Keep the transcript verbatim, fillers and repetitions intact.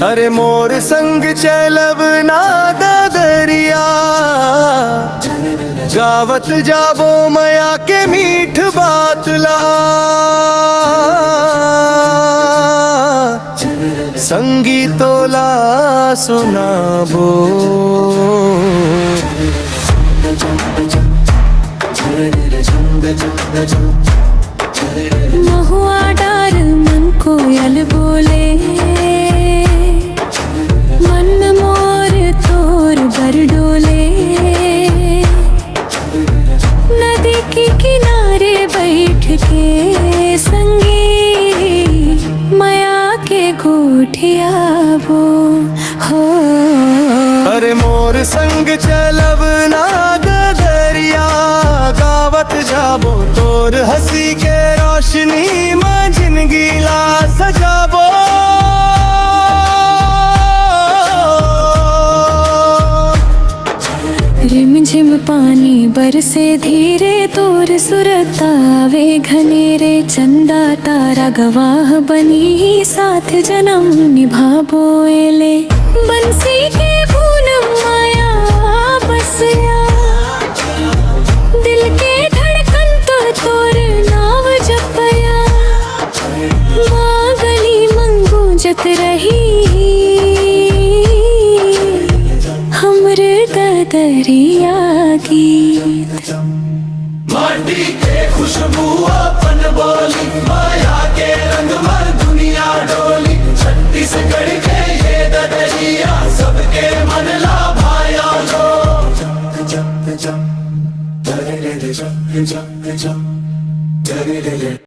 अरे मोर संग चलब ना ददरिया, गावत जाबो मया के मीठ बात ला, संगी तोला सुनाबो। महुआ डार मन कोयल बोले, मन मोर तोर बर डोले। नदी के किनारे बैठ के संगी मया के गोठियाबो हो। अरे मोर संग चलब ना ददरिया, गावत जाबो तोर हंसी के रोशनी म जिंदगी ला सजाबो। रिमझिम पानी बरसे धीरे, तोर सुरत आवे घनेरे। चंदा तारा गवाह बनी, साथ जन्म निभाबो एले। बंसी के पूनम माया बसया, दिल के धड़कन तो तोर नाव जपया। माँ गली मंगू जत रही, हमर ददरिया गीत। माटी के खुशबू अपन बोली,